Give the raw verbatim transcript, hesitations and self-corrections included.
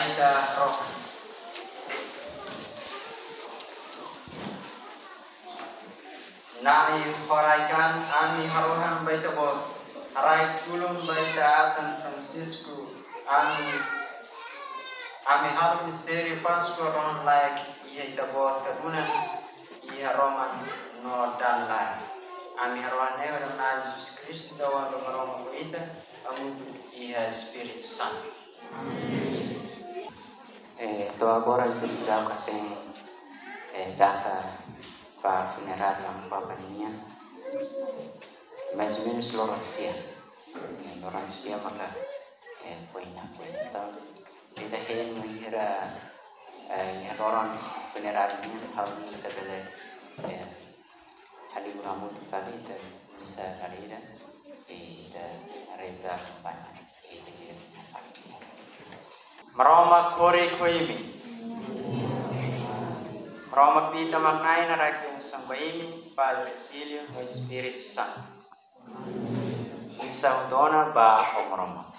Ita rohan. Na'i ho rai-an, ami harohan ba Ita-Boot. Haraik tulun ba Ita-Atan Francisco. Ami, ami halo mistériu Páskua rohan-laek iha Ita-Boot kadunan, iha roman no daan-laek. Ami harohan ne'e Na'i Jesus Kristu, Ita-Boot Maromak, ho Ita hamutuk iha Espíritu Santu. Eh, to'o agora Ita seidauk hatene, eh, data ba funeráriu Amu Papa nian, mais ou menus loron sia. Eh, loron sia maka, eh, foin nakukun. Entaun, Ita hein mai hira, eh, iha loron funeráriu nian, ha'u ita bele, eh, halibur hamutuk fali, ita misa dala ida, ita reza akompaña, ita diri. Maromak horik ho imi. Maromak Ita mak Na'i, haraik bensaun ba imi, Padre, Filho no Espíritu Santu. Bensaun dona ba ho Maromak.